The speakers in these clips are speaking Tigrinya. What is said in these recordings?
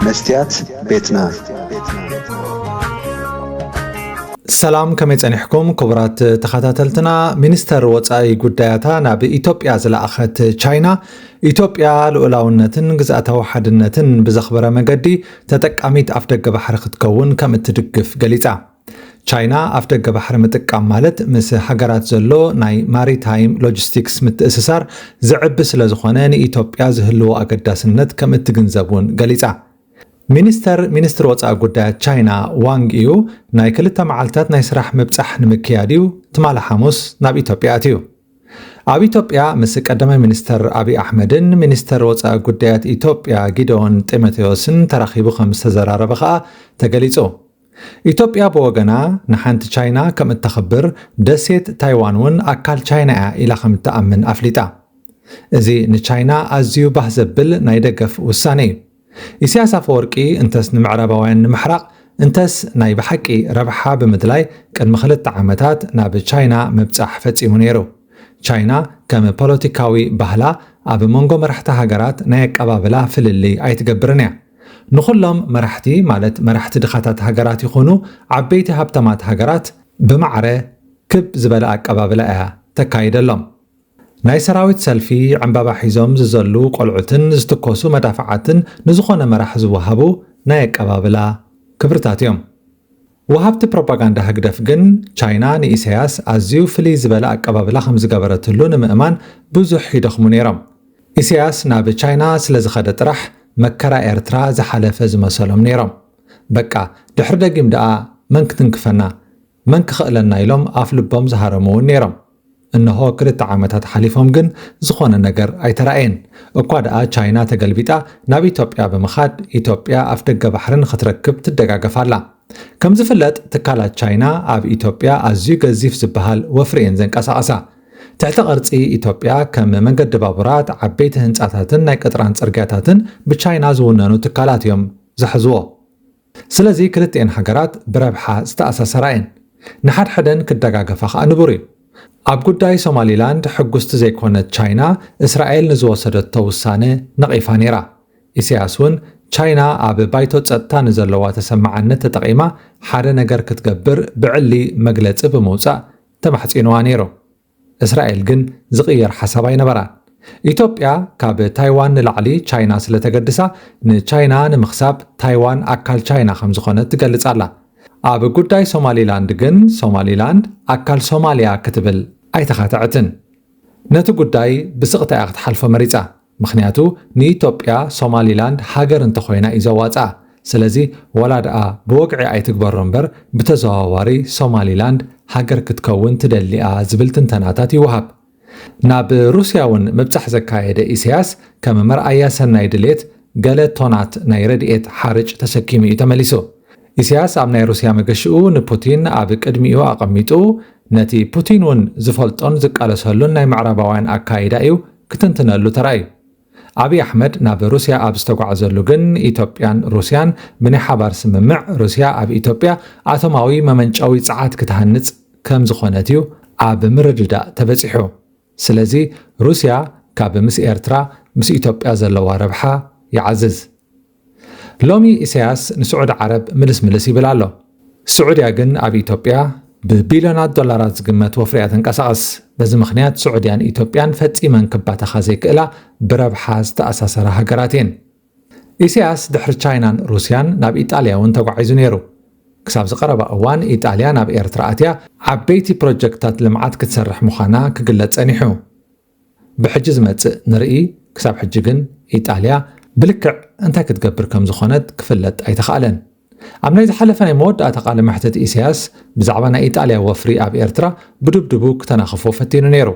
መስትያት ቤትና። ሰላም፣ ከመይ ጸኒሕኩም ክቡራት ተኸታተልትና? ሚኒስተር ወጻኢ ጉዳያታ ናብ ኢትዮጵያ ዝለኣኸት ቻይና፣ ኢትዮጵያ ልኡላውነትን ግዝኣታዊ ሓድነትን ብዘኽበረ መገዲ ተጠቃሚት ኣፍደገ ባሕሪ ክትከውን ከም እትድግፍ ገሊጻ። ቻይና ኣፍደገ ባሕሪ ምጥቃም ማለት ምስ ሃገራት ዘሎ ናይ ማሪታይም ሎጂስቲክስ ምትእስሳር ዝዕቢ ስለ ዝኾነ ንኢትዮጵያ ዝህልዎ ኣገዳስነት ከም እትግንዘብ እውን ገሊጻ። ሚኒስተር ሚኒስትሪ ወጻኢ ጉዳያት ቻይና ዋንግ ኢዩ ናይ ክልተ መዓልታት ናይ ስራሕ ምብጻሕ ንምክያድ እዩ ትማሊ ሓሙስ ናብ ኢትዮጵያ ኣትዩ። ኣብ ኢትዮጵያ ምስ ቀዳማይ ሚኒስተር ኣብይ ኣሕመድን ሚኒስተር ወጻኢ ጉዳያት ኢትዮጵያ ጊደዎን ጢሞቴዎስን ተራኺቡ ከም ዝተዘራረበ ከኣ ተገሊጹ። ኢትዮጵያ ብወገና ንሓንቲ ቻይና ከም እተኽብር፣ ደሴት ታይዋን እውን ኣካል ቻይና እያ ኢላ ከም እትኣምን ኣፍሊጣ። እዚ ንቻይና ኣዝዩ ባህ ዘብል ናይ ደገፍ ውሳነ እዩ። ኢሳያስ ኣፈወርቂ እንተስ ንምዕራባውያን ንምሕራቕ እንተስ ናይ ብሓቂ ረብሓ ብምድላይ ቅድሚ ክልተ ዓመታት ናብ ቻይና ምብጻሕ ፈጺሙ ነይሩ። ቻይና ከም ፖለቲካዊ ባህላ ኣብ መንጎ መራሕቲ ሃገራት ናይ ኣቀባብላ ፍልልይ ኣይትገብርን እያ። ንኹሎም መራሕቲ፣ ማለት መራሕቲ ድኻታት ሃገራት ይኹኑ ዓበይቲ ሃብታማት ሃገራት፣ ብማዕረ ክብ ዝበለ ኣቀባብላ እያ ተካይደሎም። ናይ ሰራዊት ሰልፊ፣ ዕምባባ ሒዞም ዝዘሉ ቆልዑትን ዝትኮሱ መዳፍዓትን ንዝኾነ መራሒ ዝወሃቡ ናይ ኣቀባብላ ክብርታት እዮም። ወሃብቲ ፕሮፓጋንዳ ህግደፍ ግን ቻይና ንኢሳያስ ኣዝዩ ፍልይ ዝበለ ኣቀባብላ ከም ዝገበረትሉ ንምእማን ብዙሕ ይደኽሙ ነይሮም። ኢሳያስ ናብ ቻይና ስለ ዝኸደ ጥራሕ መከራ ኤርትራ ዝሓለፈ ዝመሰሎም ነይሮም። በቃ፣ ድሕሪ ደጊም ደኣ መን ክትንክፈና? መን ክኽእለና? ኢሎም ኣፍ ልቦም ዝሃረሙ እውን ነይሮም። እንሆ ክልተ ዓመታት ሓሊፎም ግን ዝኾነ ነገር ኣይተራእየን። እኳ ደኣ ቻይና ተገልቢጣ ናብ ኢትዮጵያ ብምኻድ ኢትዮጵያ ኣፍ ደገ ባሕሪ ንኽትረክብ ትደጋገፍ ኣላ። ከም ዝፍለጥ ትካላት ቻይና ኣብ ኢትዮጵያ ኣዝዩ ገዚፍ ዝበሃል ወፍሪ እየን ዘንቀሳቐሳ። ትሕተ ቅርጺ ኢትዮጵያ ከም መንገዲ ባቡራት፣ ዓበይቲ ህንጻታትን ናይ ቅጥራን ጽርግያታትን ብቻይና ዝውነኑ ትካላት እዮም ዝሕዝዎ። ስለዚ ክልቲኤን ሃገራት ብረብሓ ዝተኣሳሰራ እየን። ንሓድሕደን ክደጋገፋ ከኣ ንቡር እዩ። ኣብ ጉዳይ ሶማሊላንድ ሕጉስቲ ዘይኮነት ቻይና እስራኤል ንዝወሰደቶ ውሳነ ነቒፋ ነይራ። ኢሳያስ እውን ቻይና ኣብ ባይቶ ጸጥታ ንዘለዋ ተሰማዓነት ተጠቒማ ሓደ ነገር ክትገብር ብዕሊ መግለጺ ብምውጻእ ተማሕጺንዋ ነይሩ። እስራኤል ግን ዝቕየር ሓሳብ ኣይነበራን። ኢትዮጵያ ካብ ታይዋን ንላዕሊ ቻይና ስለ ተገድሳ ንቻይና ንምኽሳብ ታይዋን ኣካል ቻይና ከም ዝኾነት ትገልጽ ኣላ። ኣብ ጉዳይ ሶማሊላንድ ግን ሶማሊላንድ ኣካል ሶማልያ ክትብል ኣይተኻትዐትን። ነቲ ጉዳይ ብስቕታ እያ ክትሓልፎ መሪጻ። ምኽንያቱ ንኢትዮጵያ ሶማሊላንድ ሃገር እንተኾይና እዩ ዘዋጽኣ። ስለዚ ወላ ደኣ ብወግዒ ኣይትግበሮ እምበር ብተዘዋዋሪ ሶማሊላንድ ሃገር ክትከውን ትደሊ እያ ዝብል ትንተናታት ይወሃብ። ናብ ሩስያ እውን ምብጻሕ ዘካየደ ኢሳያስ ከም መርኣያ ሰናይ ድሌት ገለ ቶናት ናይ ረድኤት ሓርጭ ተሰኪሙ እዩ ተመሊሱ። ኢሳያስ ኣብ ናይ ሩስያ መገሽኡ ንፑቲን ኣብ ቅድሚኡ ኣቐሚጡ ነቲ ፑቲን እውን ዝፈልጦን ዝቃለሰሉን ናይ ምዕራባውያን ኣካይዳ እዩ ክትንትነሉ ተራእዩ። ኣብይ ኣሕመድ ናብ ሩስያ ኣብ ዝተጓዕዘሉ ግን ኢትዮጵያን ሩስያን ብናይ ሓባር ስምምዕ ሩስያ ኣብ ኢትዮጵያ ኣቶማዊ መመንጨዊ ጸዓት ክትሃንጽ ከም ዝኾነት እዩ ኣብ ምርድዳእ ተበጺሑ። ስለዚ ሩስያ ካብ ምስ ኤርትራ ምስ ኢትዮጵያ ዘለዋ ረብሓ ይዓዝዝ። ሎሚ ኢሳያስ ንስዑዲ ዓረብ ምልስ ምልስ ይብል ኣሎ። ስዑድያ ግን ኣብ ኢትዮጵያ ብቢልዮናት ዶላራት ዝግመት ወፍሪ እያ ተንቀሳቕስ። በዚ ምኽንያት ስዑድያን ኢትዮጵያን ፈጺመን ክባተኻ ዘይክእላ ብረብሓ ዝተኣሳሰራ ሃገራት እየን። ኢሳያስ ድሕሪ ቻይናን ሩስያን ናብ ኢጣልያ እውን ተጓዒዙ ነይሩ። ክሳብ ዝቐረባ እዋን ኢጣልያ ናብ ኤርትራ ኣትያ ዓበይቲ ፕሮጀክትታት ልምዓት ክትሰርሕ ምዃና ክግለጽ ጸኒሑ። ብሕጂ ዝመጽእ ንርኢ። ክሳብ ሕጂ ግን ኢጣልያ ብልክዕ እንታይ ክትገብር ከም ዝኾነት ክፍለጥ ኣይተኻእለን። ኣብ ናይ ዝሓለፈ ናይ መወዳእታ ቃለ መሕትት ኢሳያስ ብዛዕባ ናይ ኢጣልያ ወፍሪ ኣብ ኤርትራ ብድብድቡ ክተናኽፎ ፈቲኑ ነይሩ።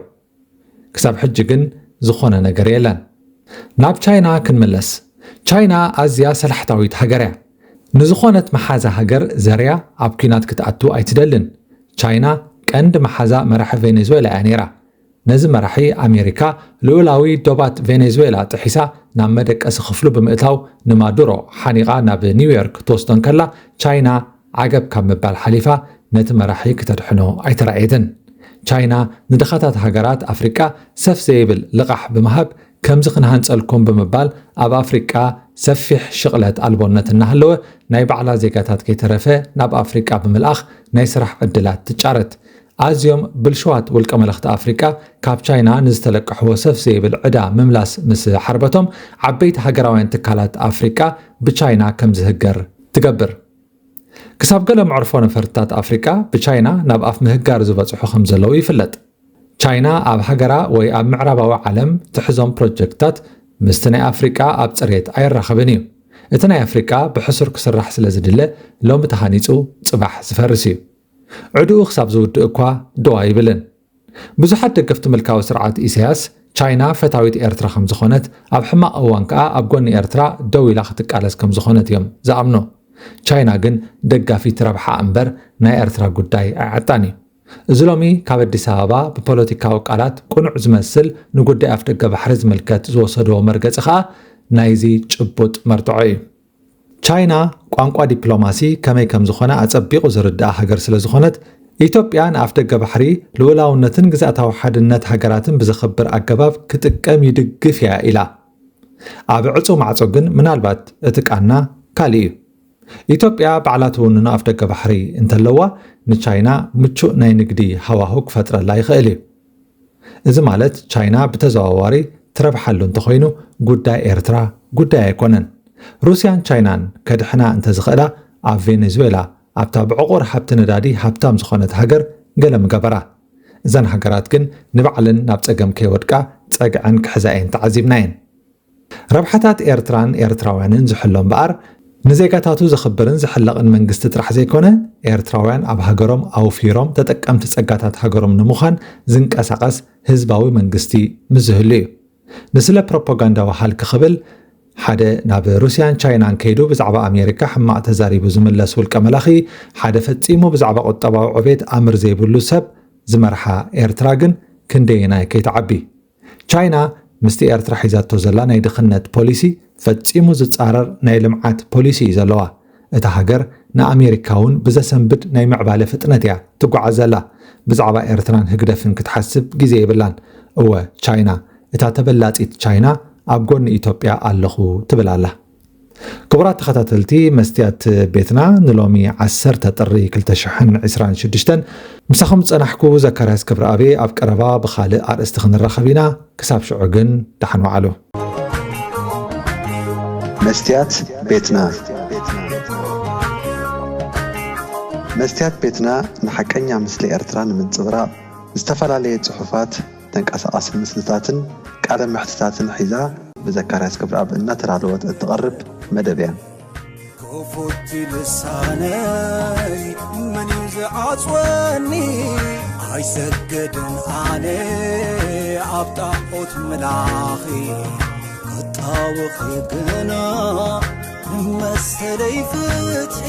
ክሳብ ሕጂ ግን ዝኾነ ነገር የለን። ናብ ቻይና ክንምለስ። ቻይና ኣዝያ ሰላሕታዊት ሃገር እያ። ንዝኾነት መሓዛ ሃገር ዘርያ ኣብ ኲናት ክትኣቱ ኣይትደልን። ቻይና ቀንዲ መሓዛ መራሒ ቬኔዙዌላ እያ ነይራ። ነዚ መራሒ ኣሜሪካ ልኡላዊ ዶባት ቬኔዙዌላ ጥሒሳ ናብ መደቀሲ ክፍሉ ብምእታው ንማዱሮ ሓኒቓ ናብ ኒውዮርክ ትወስዶ እንከላ ቻይና ዓገብ ካብ ምባል ሓሊፋ ነቲ መራሒ ክተድሕኖ ኣይተራእየትን። ቻይና ንድኻታት ሃገራት ኣፍሪቃ ሰፍ ዘይብል ልቓሕ ብምሃብ ከምዚ ክንሃንጸልኩም ብምባል ኣብ ኣፍሪቃ ሰፊሕ ሽቕለት ኣልቦነት እናሃለወ ናይ ባዕላ ዜጋታት ከይተረፈ ናብ ኣፍሪቃ ብምልኣኽ ናይ ስራሕ ዕድላት ትጫረት። ኣዝዮም ብልሽዋት ውልቀ መለኽቲ ኣፍሪቃ ካብ ቻይና ንዝተለቀሕዎ ሰፍ ዘይብል ዕዳ ምምላስ ምስ ሓርበቶም ዓበይቲ ሃገራውያን ትካላት ኣፍሪቃ ብቻይና ከም ዝህገር ትገብር። ክሳብ ገለ መዕርፎ ነፈርትታት ኣፍሪቃ ብቻይና ናብ ኣፍ ምህጋር ዝበጽሑ ከም ዘለዉ ይፍለጥ። ቻይና ኣብ ሃገራ ወይ ኣብ ምዕራባዊ ዓለም ትሕዞም ፕሮጀክትታት ምስቲ ናይ ኣፍሪቃ ኣብ ጽሬት ኣይራኸብን እዩ። እቲ ናይ ኣፍሪቃ ብሕሱር ክስራሕ ስለ ዝድለ ሎሚ ተሃኒጹ ጽባሕ ዝፈርስ እዩ። ዕድኡ ክሳብ ዝውድእ እኳ ደው ኣይብልን። ብዙሓት ደገፍቲ ምልካዊ ስርዓት ኢሳያስ ቻይና ፈታዊት ኤርትራ ከም ዝኾነት፣ ኣብ ሕማቕ እዋን ከኣ ኣብ ጎኒ ኤርትራ ደው ኢላ ክትቃለስ ከም ዝኾነት እዮም ዝኣምኑ። ቻይና ግን ደጋፊት ረብሓ እምበር ናይ ኤርትራ ጉዳይ ኣይዓጣን እዩ። እዚ ሎሚ ካብ ኣዲስ ኣበባ ብፖለቲካዊ ቃላት ቅኑዕ ዝመስል ንጉዳይ ኣፍደገ ባሕሪ ዝምልከት ዝወሰድዎ መርገጺ ከኣ ናይዚ ጭቡጥ መርትዖ እዩ። ቻይና ቋንቋ ዲፕሎማሲ ከመይ ከም ዝኾነ ኣጸቢቑ ዝርድኣ ሃገር ስለ ዝኾነት፣ ኢትዮጵያ ንኣፍደገ ባሕሪ ልኡላውነትን ግዝኣታዊ ሓድነት ሃገራትን ብዘኽብር ኣገባብ ክጥቀም ይድግፍ እያ ኢላ። ኣብ ዕጹው ማዕጾ ግን ምናልባት እቲ ቃና ካልእ እዩ። ኢትዮጵያ ባዕላ ትውንኖ ኣፍደገ ባሕሪ እንተለዋ፣ ንቻይና ምቹእ ናይ ንግዲ ሃዋሁ ክፈጥረላ ይኽእል እዩ። እዚ ማለት ቻይና ብተዘዋዋሪ ትረብሓሉ እንተኾይኑ፣ ጉዳይ ኤርትራ ጉዳይ ኣይኮነን። ሩስያን ቻይናን ከድሕና እንተዝኽእላ፣ ኣብ ቬኔዙዌላ ኣብታ ብዕቑር ሃብቲ ነዳዲ ሃብታም ዝኾነት ሃገር ገለ ምገበራ። እዘን ሃገራት ግን ንባዕለን ናብ ጸገም ከይወድቃ ጸግዐን ክሕዛ እየን ተዓዚብናየን። ረብሓታት ኤርትራን ኤርትራውያንን ዝሕሎ እምበኣር፣ ንዜጋታቱ ዘኽብርን ዝሕለቕን መንግስቲ ጥራሕ ዘይኮነ፣ ኤርትራውያን ኣብ ሃገሮም ኣውፊሮም ተጠቀምቲ ጸጋታት ሃገሮም ንምዃን ዝንቀሳቐስ ህዝባዊ መንግስቲ ምስ ዝህሉ እዩ። ንስለ ፕሮፓጋንዳዊ ሃልኪ ክብል፣ ሓደ ናብ ሩስያን ቻይናን ከይዱ ብዛዕባ ኣሜሪካ ሕማቕ ተዛሪቡ ዝምለስ ውልቀ መላኺ፣ ሓደ ፈጺሙ ብዛዕባ ቁጠባዊ ዕቤት ኣምር ዘይብሉ ሰብ ዝመርሓ ኤርትራ ግን ክንደየናይ ከይትዓቢ። ቻይና ምስቲ ኤርትራ ሒዛቶ ዘላ ናይ ድኽነት ፖሊሲ ፈጺሙ ዝጻረር ናይ ልምዓት ፖሊሲ እዩ ዘለዋ። እታ ሃገር ንኣሜሪካ እውን ብዘሰንብድ ናይ ምዕባለ ፍጥነት እያ ትጓዓዝ ዘላ። ብዛዕባ ኤርትራን ህግደፍን ክትሓስብ ግዜ የብላን። እወ፣ ቻይና፣ እታ ተበላጺት ቻይና ኣብ ጎኒ ኢትዮጵያ ኣለኹ ትብል ኣላ። ክቡራት ተኸታተልቲ መስትያት ቤትና፣ ንሎሚ ዓሰርተ ጥሪ ክልተ ሽሕን ዕስራን ሽዱሽተን ምሳኹም ዝጸናሕኩ ዘካርያስ ክብረኣብ ኣብ ቀረባ ብኻልእ ኣርእስቲ ክንራኸብ ኢና። ክሳብ ሽዑ ግን ደሓን ወዓሉ። መስትያት ቤትና። መስትያት ቤትና ንሓቀኛ ምስሊ ኤርትራ ንምንጽብራቕ ዝተፈላለየ ጽሑፋት፣ ተንቀሳቓሲ ምስልታትን ቃለ መሕትታትን ሒዛ ብዘካርያስ ክብረኣብ እናተዳለወት እትቐርብ መደብ እያ። ክፉት ልሳነይ መን እዩ ዝዓጽወኒ? ኣይሰግድን ኣነ ኣብ ጣዖት ምላኺ፣ ክጣወኺ ግና መሰለይ ፍትሒ።